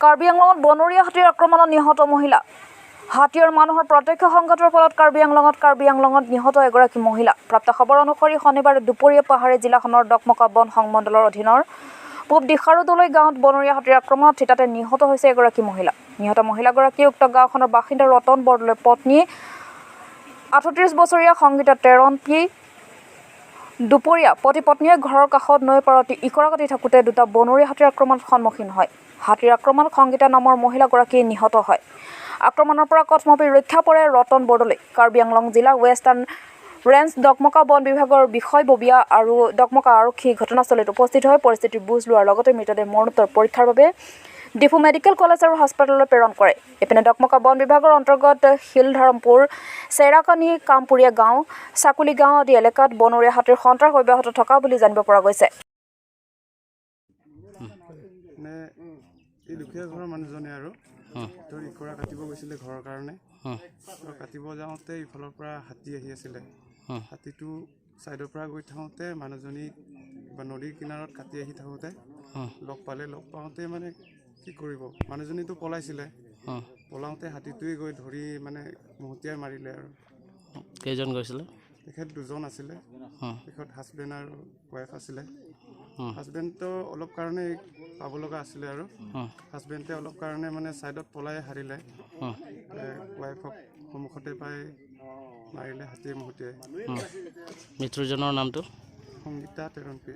কাৰ্বি আংলঙত বনৰীয়া হাতীৰ আক্ৰমণত নিহত মহিলা। হাতী আৰু মানুহৰ প্ৰত্যক্ষ সংঘাতৰ ফলত কাৰ্বি আংলঙত নিহত এগৰাকী মহিলা। প্ৰাপ্ত খবৰ অনুসৰি শনিবাৰে দুপৰীয়া পাহাৰীয়া জিলাখনৰ ডকমকা বন সংমণ্ডলৰ অধীনৰ পূব দিশাৰুদলৈ গাঁৱত বনৰীয়া হাতীৰ আক্ৰমণত থিতাতে নিহত হৈছে এগৰাকী মহিলা। নিহত মহিলাগৰাকী উক্ত গাঁওখনৰ বাসিন্দা ৰতন বৰদলৈৰ পত্নী 38 বছৰীয়া সংগীতা টেৰণ পি। দুপৰীয়া পতি পত্নীয়ে ঘৰৰ কাষত নৈ পাৰত ইকৰা কাটি থাকোঁতে দুটা বনৰীয়া হাতীৰ আক্ৰমণত সন্মুখীন হয়। হাতীৰ আক্ৰমণত সংগীতা নামৰ মহিলাগৰাকী নিহত হয়। আক্ৰমণৰ পৰা কথমপি ৰক্ষা পৰে ৰতন বৰদলৈ। কাৰ্বি আংলং জিলাৰ ৱেষ্টাৰ্ণ ৰেঞ্জ ডকমকা বন বিভাগৰ বিষয়ববীয়া আৰু ডকমকা আৰক্ষী ঘটনাস্থলীত উপস্থিত হৈ পৰিস্থিতিৰ বুজ লোৱাৰ লগতে মৃতদেহ মৰণোত্তৰ পৰীক্ষাৰ বাবে ডিফু মেডিকেল কলেজ আৰু হাস্পতাললৈ প্ৰেৰণ কৰে। ইপিনে ডকমকা বন বিভাগৰ অন্তৰ্গত শিলধৰমপুৰ, চেৰাকানি, কামপুৰীয়া গাঁও, চাকুলি গাঁও আদি এলেকাত বনৰীয়া হাতীৰ সন্ত্ৰাস অব্যাহত থকা বুলি জানিব পৰা গৈছে। মানে এই দুখীয়া ঘৰৰ মানুহজনে আৰু তোৰ ইকৰা কাটিব গৈছিলে ঘৰৰ কাৰণে। তো কাটিব যাওঁতে ইফালৰ পৰা হাতী আহি আছিলে। হাতীটো ছাইডৰ পৰা গৈ থাকোঁতে মানুহজনী বা নদীৰ কিনাৰত কাটি আহি থাকোঁতে লগ পালে। লগ পাওঁতে মানে কি কৰিব, মানুহজনীতো পলাইছিলে। পলাওঁতে হাতীটোৱে গৈ ধৰি মানে মহতিয়াই মাৰিলে আৰু। কেইজন গৈছিলে? তেখেত দুজন আছিলে। তেখেত হাজবেণ্ড আৰু ৱাইফ আছিলে। হাজবেণ্ডটো অলপ কাৰণে পাব লগা আছিলে আৰু হাজবেণ্ডে অলপ কাৰণে মানে ছাইডত পলাই সাৰিলে। ৱাইফক সন্মুখতে পাই মাৰিলে হাতীয়ে মহতিয়াই। মৃত্যুজনৰ নামটো? সংগীতা তেৰণপি।